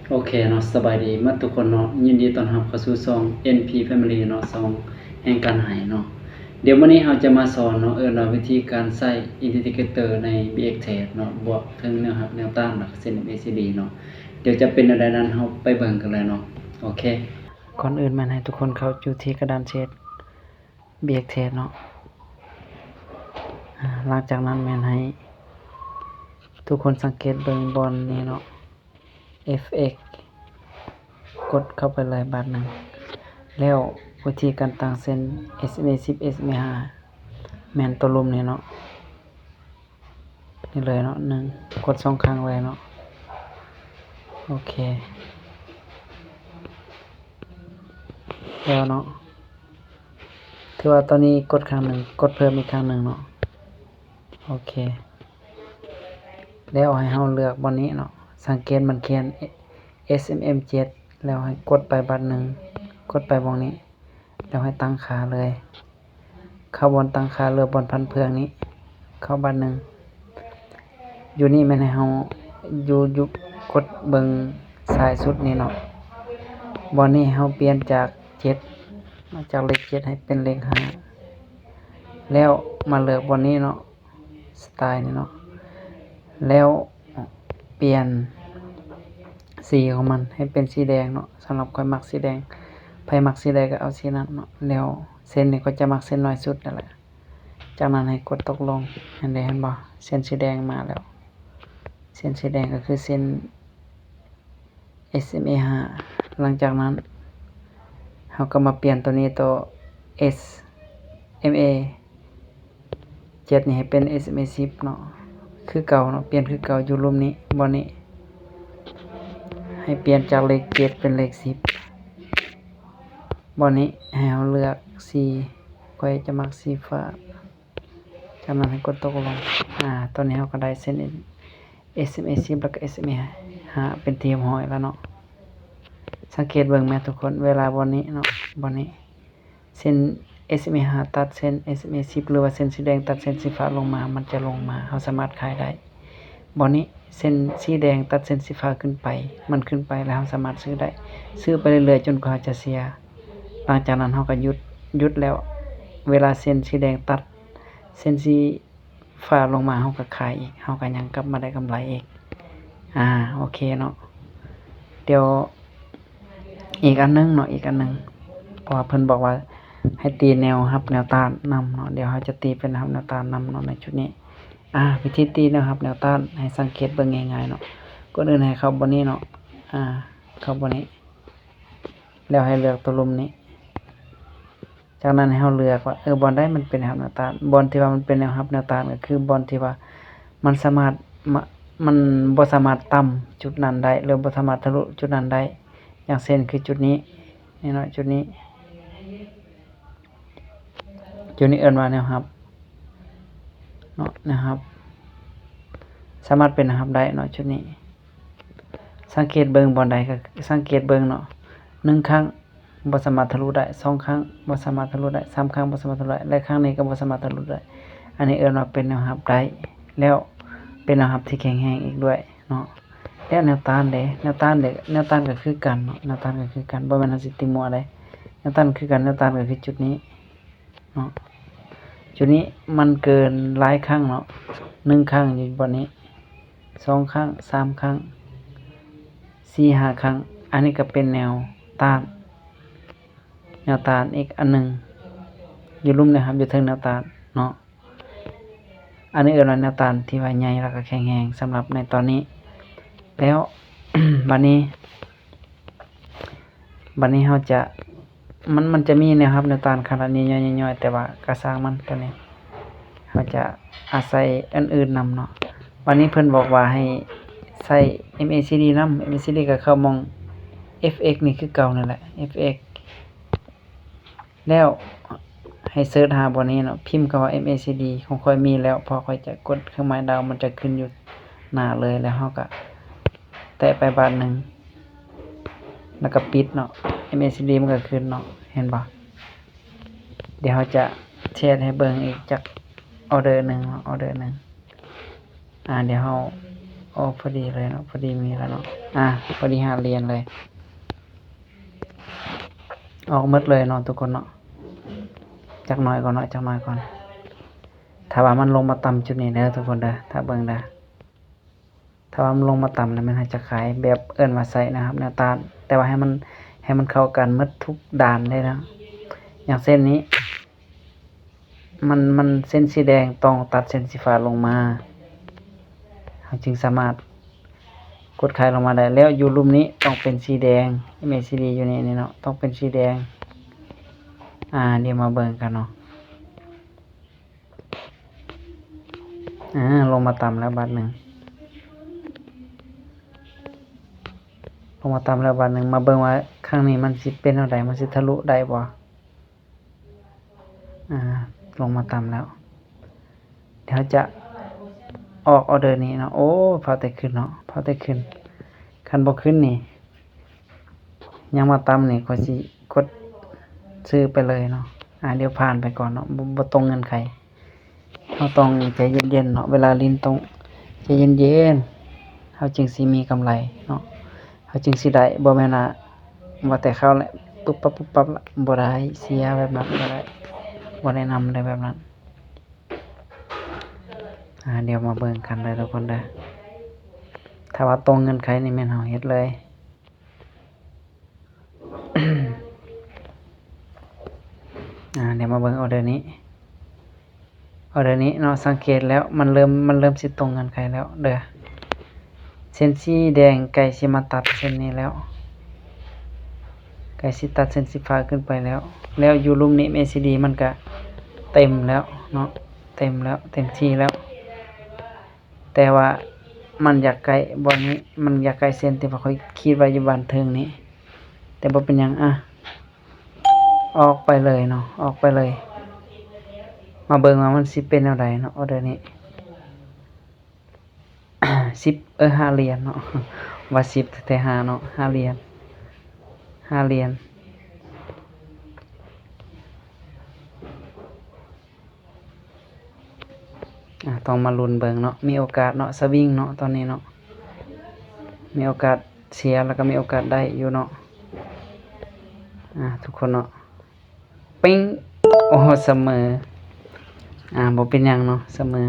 ໂອເຄເນາະ ສະບາຍດີໝົດທຸກຄົນເນາະ ຍິນດີຕ້ອນຮັບເຂົ້າສູ່ຊ່ອງ ເອັນພີ Family ເນາະ ຊ່ອງແຫ່ງການໃຫ້ເນາະ. ດຽວມື້ນີ້ເຮົາຈະມາສອນເນາະ ເອີ້ນວ່າວິທີການໃຊ້ Indicator ໃນ BXTrade ເນາະ ບວກເຖິງແນວຮັບແນວຕ້ານ ແລ້ວກໍເສັ້ນ MACD ເນາະ. ດຽວຈະເປັນແນວໃດນັ້ນ ເຮົາໄປເບິ່ງກັນເລີຍເນາະ. ໂອເຄ ກ່ອນອື່ນແມ່ນໃຫ້ທຸກຄົນເຂົ້າຢູ່ທີ່ກະດານເທຣດ BXTrade ເນາະ. ອາ ຫຼັງຈາກນັ້ນແມ່ນໃຫ້ທຸກຄົນສັງເກດເບິ່ງບ່ອນນີ້ເນາະ FX ກົດເຂົ້າໄປເລີຍບາດໜຶ່ງ. ແລ້ວວິທີການຕັ້ງເສັ້ນ SMA ສິບ SMA ຫ້າ ແມ່ນໂຕລຸ່ມນີ້ເນາະ. ນີ້ເລີຍເນາະ ໜຶ່ງ ກົດສອງຄັ້ງເລີຍເນາະ. ໂອເຄ ແລ້ວເນາະ ຖືວ່າຕອນນີ້ກົດຄັ້ງໜຶ່ງ ກົດເພີ່ມອີກຄັ້ງໜຶ່ງເນາະ. ໂອເຄ ແລ້ວໃຫ້ເຮົາເລືອກບ່ອນນີ້ເນາະ ສັງເກດມັນຂຽນ SMM ເຈັດ ແລ້ວໃຫ້ກົດໄປບາດໜຶ່ງ ກົດໄປບ່ອນນີ້ ແລ້ວໃຫ້ຕັ້ງຄ່າເລີຍ ເຂົ້າບ່ອນຕັ້ງຄ່າ ຫຼື ບ່ອນຜັນເຟືອງນີ້ ເຂົ້າບາດໜຶ່ງ. ຢູ່ນີ້ແມ່ນໃຫ້ເຮົາຢູ່ ຢູ່ ກົດເບິ່ງຊ້າຍສຸດນີ້ເນາະ. ບ່ອນນີ້ໃຫ້ເຮົາປ່ຽນຈາກເຈັດ ຈາກເລກເຈັດໃຫ້ເປັນເລກຫ້າ ແລ້ວມາເລືອກບ່ອນນີ້ເນາະ ສະໄຕລ໌ນີ້ເນາະ ແລ້ວປ່ຽນສີຂອງມັນໃຫ້ເປັນສີແດງເນາະ. ສຳລັບຂ້ອຍມັກສີແດງ ໃຜມັກສີໃດກໍເອົາສີນັ້ນເນາະ. ແລ້ວເສັ້ນນີ້ຂ້ອຍຈະມັກເສັ້ນນ້ອຍສຸດນັ້ນແຫຼະ. ຈາກນັ້ນໃຫ້ກົດຕົກລົງ. ເຫັນເດ້ ເຫັນບໍ່? ເສັ້ນສີແດງມາແລ້ວ. ເສັ້ນສີແດງກໍຄືເສັ້ນ SMA ຫ້າ. ຫຼັງຈາກນັ້ນເຮົາກໍມາປ່ຽນໂຕນີ້ ໂຕ SMA ເຈັດນີ້ໃຫ້ເປັນ SMA ສິບເນາະ ຄືເກົ່າເນາະ ປ່ຽນຄືເກົ່າ ຢູ່ລຸ່ມນີ້ ບ່ອນນີ້ ໃຫ້ປ່ຽນຈາກເລກເຈັດເປັນເລກສິບ. ບ່ອນນີ້ໃຫ້ເຮົາເລືອກສີ ຂ້ອຍຈະມັກສີຟ້າ. ຈາກນັ້ນໃຫ້ກົດຕົກລົງ. ອາ ຕອນນີ້ເຮົາກໍໄດ້ເສັ້ນ SMA ສິບ ແລ້ວກໍ SMA ຫ້າ ເປັນທີ່ຮຽບຮ້ອຍແລ້ວເນາະ. ສັງເກດເບິ່ງແມະທຸກຄົນ ເວລາບ່ອນນີ້ເນາະ ບ່ອນນີ້ ເສັ້ນ SMA ຫ້າ ຕັດເສັ້ນ SMA ສິບ ຫຼືວ່າເສັ້ນສີແດງຕັດເສັ້ນສີຟ້າລົງມາ ມັນຈະລົງມາ ເຮົາສາມາດຂາຍໄດ້. ບ່ອນນີ້ເສັ້ນສີແດງຕັດເສັ້ນສີຟ້າຂຶ້ນໄປ ມັນຂຶ້ນໄປແລ້ວເຮົາສາມາດຊື້ໄດ້ ຊື້ໄປເລື້ອຍໆຈົນກວ່າເຮົາຈະເສຍ. ຫຼັງຈາກນັ້ນເຮົາກໍຢຸດ ຢຸດແລ້ວ ເວລາເສັ້ນສີແດງຕັດເສັ້ນສີ ຟ້າລົງມາເຮົາກໍຂາຍອີກ ເຮົາກໍຍັງກັບມາໄດ້ກຳໄລອີກ. ອາ ໂອເຄເນາະ ດຽວອີກອັນໜຶ່ງເນາະ ອີກອັນໜຶ່ງ ເພາະວ່າເພິ່ນບອກວ່າໃຫ້ຕີແນວຮັບແນວຕ້ານນຳເນາະ. ດຽວເຮົາຈະຕີເປັນແນວຮັບແນວຕ້ານນຳເນາະໃນຈຸດນີ້. ອາ ວິທີຕີແນວຮັບແນວຕ້ານໃຫ້ສັງເກດເບິ່ງງ່າຍໆເນາະ. ກ່ອນອື່ນໃຫ້ເຂົ້າບ່ອນນີ້ເນາະ ອາ ເຂົ້າບ່ອນນີ້ ແລ້ວໃຫ້ເລືອກຕົວລຸ່ມນີ້. ຈາກນັ້ນໃຫ້ເຮົາເລືອກວ່າ ເອີ ບ່ອນໃດມັນເປັນແນວຮັບແນວຕ້ານ. ບ່ອນທີ່ວ່າມັນເປັນແນວຮັບແນວຕ້ານ ກໍຄືບ່ອນທີ່ວ່າມັນສາມາດ ມະ ມັນບໍ່ສາມາດຕ່ຳຈຸດນັ້ນໄດ້ ຫຼືບໍ່ສາມາດທະລຸຈຸດນັ້ນໄດ້. ຢ່າງເຊັ່ນຄືຈຸດນີ້ ນີ້ເນາະ ຈຸດນີ້ ຈຸດນີ້ເອີ້ນວ່າແນວຮັບເນາະ ແນວຮັບ ສາມາດເປັນແນວຮັບໄດ້ເນາະ ຈຸດນີ້. ສັງເກດເບິ່ງບ່ອນໃດ ກໍສັງເກດເບິ່ງເນາະ ໜຶ່ງຄັ້ງບໍ່ສາມາດທະລຸໄດ້ ສອງຄັ້ງບໍ່ສາມາດທະລຸໄດ້ ສາມຄັ້ງບໍ່ສາມາດທະລຸໄດ້ ແລະ ຄັ້ງນີ້ກໍບໍ່ສາມາດທະລຸໄດ້. ອັນນີ້ເອີ້ນວ່າເປັນແນວຮັບໄດ້ ແລ້ວເປັນແນວຮັບທີ່ແຂງແຮງອີກດ້ວຍເນາະ. ແລ້ວແນວຕ້ານເດ ແນວຕ້ານເດ ແນວຕ້ານກໍຄືກັນເນາະ ແນວຕ້ານກໍຄືກັນ ບໍ່ແມ່ນເຮົາຊິຕີມົວເດ້ ແນວຕ້ານຄືກັນ ແນວຕ້ານກໍຄືຈຸດນີ້ ເນາະ. ຈຸດນີ້ມັນເກີນຫຼາຍຄັ້ງເນາະ ໜຶ່ງຄັ້ງຢູ່ບ່ອນນີ້ ສອງຄັ້ງ ສາມຄັ້ງ ສີ່ຫ້າຄັ້ງ. ອັນນີ້ກໍເປັນແນວຕ້ານ ແນວຕ້ານອີກອັນໜຶ່ງ ຢູ່ລຸ່ມແນວຮັບ ຢູ່ເທິງແນວຕ້ານເນາະ. ອັນນີ້ເອີ້ນວ່າແນວຕ້ານທີ່ວ່າໃຫຍ່ ແລ້ວກໍແຂງແຮງສຳລັບໃນຕອນນີ້. ແລ້ວ ບາດນີ້ ບາດນີ້ເຮົາຈະ ມັນ ມັນຈະມີແນວຮັບແນວຕ້ານຂະໜາດໃຫຍ່ໆ ແຕ່ວ່າກະຊ່າງມັນ ໂຕນີ້ເຮົາຈະອາໄສອັນອື່ນນຳເນາະ. ບາດນີ້ເພິ່ນບອກວ່າໃຫ້ໃຊ້ MACD ນຳ MACD ກໍເຂົ້າໝ່ອງ FX ນີ້ຄືເກົ່ານັ້ນແຫຼະ FX ແລ້ວໃຫ້ເສີດຫາບ່ອນນີ້ເນາະ ພິມຄຳວ່າ MACD ຂອງຂ້ອຍມີແລ້ວ ເພາະຂ້ອຍຈະກົດເຄື່ອງໝາຍດາວ ມັນຈະຂຶ້ນຢູ່ໜ້າເລີຍ ແລ້ວເຮົາກໍແຕະໄປບາດໜຶ່ງ ແລ້ວກໍປິດເນາະ MACD ມັນກໍຂຶ້ນເນາະ ເຫັນບໍ່? ດຽວເຮົາຈະເທສໃຫ້ເບິ່ງອີກຈັກອໍເດີໜຶ່ງເນາະ ອໍເດີໜຶ່ງ. ອາ ດຽວເຮົາ ອອກພໍດີເລີຍເນາະ ພໍດີມີແລ້ວເນາະ ອາ ພໍດີຫ້າຫຼຽນເລີຍ ອອກໝົດເລີຍເນາະທຸກຄົນເນາະ ຈັກໜ້ອຍກ່ອນເນາະ ຈັກໜ້ອຍກ່ອນ ຖ້າວ່າມັນລົງມາຕ່ຳຈຸດນີ້ເດີທຸກຄົນເດີ ຖ້າເບິ່ງເດີ ຖ້າວ່າມັນລົງມາຕ່ຳແລ້ວ ແມ່ນເຮົາຈະຂາຍແບບເອີ້ນວ່າໃສ່ແນວຮັບແນວຕ້ານ ແຕ່ວ່າໃຫ້ມັນ ໃຫ້ມັນເຂົ້າກັນໝົດທຸກດ້ານເລີຍເນາະ ຢ່າງເຊັ່ນນີ້ ມັນ ມັນເສັ້ນສີແດງຕ້ອງຕັດເສັ້ນສີຟ້າລົງມາ ເຮົາຈຶ່ງສາມາດກົດຂາຍລົງມາໄດ້ ແລ້ວຢູ່ລຸ່ມນີ້ຕ້ອງເປັນສີແດງ ເອັມເອຊີດີ ຢູ່ນີ້ ນີ້ເນາະ ຕ້ອງເປັນສີແດງ ອາ ດຽວມາເບິ່ງກັນເນາະ ອາ ລົງມາຕ່ຳແລ້ວບາດໜຶ່ງ ລົງມາຕ່ຳແລ້ວບາດໜຶ່ງ ມາເບິ່ງວ່າຄັ້ງນີ້ມັນຊິເປັນແນວໃດ ມັນຊິທະລຸໄດ້ບໍ່? ອາ ລົງມາຕ່ຳແລ້ວ ດຽວເຮົາຈະອອກອໍເດີນີ້ເນາະ ໂອ້ ພາວແຕ່ຂຶ້ນເນາະ ພາວແຕ່ຂຶ້ນ ຄັນບໍ່ຂຶ້ນນີ້ ຍັງມາຕ່ຳນີ້ ຂ້ອຍຊິກົດຊື້ໄປເລີຍເນາະ ອາ ດຽວຜ່ານໄປກ່ອນເນາະ ບໍ່ ບໍ່ຕົງເງື່ອນໄຂ ເຮົາຕ້ອງໃຈເຢັນໆເນາະ ເວລາຫຼິ້ນຕ້ອງໃຈເຢັນໆ ເຮົາຈຶ່ງຊິມີກຳໄລເນາະ ເຮົາຈຶ່ງຊິໄດ້ ບໍ່ແມ່ນວ່າ ວ່າແຕ່ເຂົ້າແລ້ວ ປຸບປັບ ປຸບປັບ ບໍ່ໄດ້ ເສຍ ແບບນັ້ນບໍ່ໄດ້ ບໍ່ແນະນຳເລີຍແບບນັ້ນ ອາ ດຽວມາເບິ່ງກັນເດີທຸກຄົນເດີ ຖ້າວ່າຕົງເງື່ອນໄຂນີ້ແມ່ນເຮົາເຮັດເລີຍ ອາ ດຽວມາເບິ່ງອໍເດີນີ້ ອໍເດີນີ້ເນາະ ສັງເກດແລ້ວ ມັນເລີ່ມ ມັນເລີ່ມຊິຕົງເງື່ອນໄຂແລ້ວເດີ ເສັ້ນສີແດງໃກ້ຊິມາຕັດເສັ້ນນີ້ແລ້ວ ໃກ້ຊິຕັດເສັ້ນສີຟ້າຂຶ້ນໄປແລ້ວ ແລ້ວຢູ່ລຸ່ມນີ້ ເອັມເອຊີດີ ມັນກະເຕັມແລ້ວເນາະ ເຕັມແລ້ວ ເຕັມທີ່ແລ້ວ ແຕ່ວ່າມັນຢາກໃກ້ບ່ອນນີ້ ມັນຢາກໃກ້ເສັ້ນທີ່ວ່າຂ້ອຍຂີດໄວ້ຢູ່ບານເທິງນີ້ ແຕ່ບໍ່ເປັນຫຍັງ ອາ ອອກໄປເລີຍເນາະ ອອກໄປເລີຍ ມາເບິ່ງວ່າມັນຊິເປັນແນວໃດເນາະ ອໍເດີນີ້ ສິບ ເອີ ຫ້າຫຼຽນເນາະ ວ່າສິບແທ້ໆ ຫ້າເນາະ ຫ້າຫຼຽນ ຫ້າຫຼຽນ ອາ ຕ້ອງມາລຸ້ນເບິ່ງເນາະ ມີໂອກາດເນາະ ສະວິງເນາະ ຕອນນີ້ເນາະ ມີໂອກາດເສຍ ແລ້ວກໍມີໂອກາດໄດ້ຢູ່ເນາະ ອາ ທຸກຄົນເນາະ ປິງ ໂອ້ ສະເໝີ ອາ ບໍ່ເປັນຫຍັງເນາະ ສະເໝີ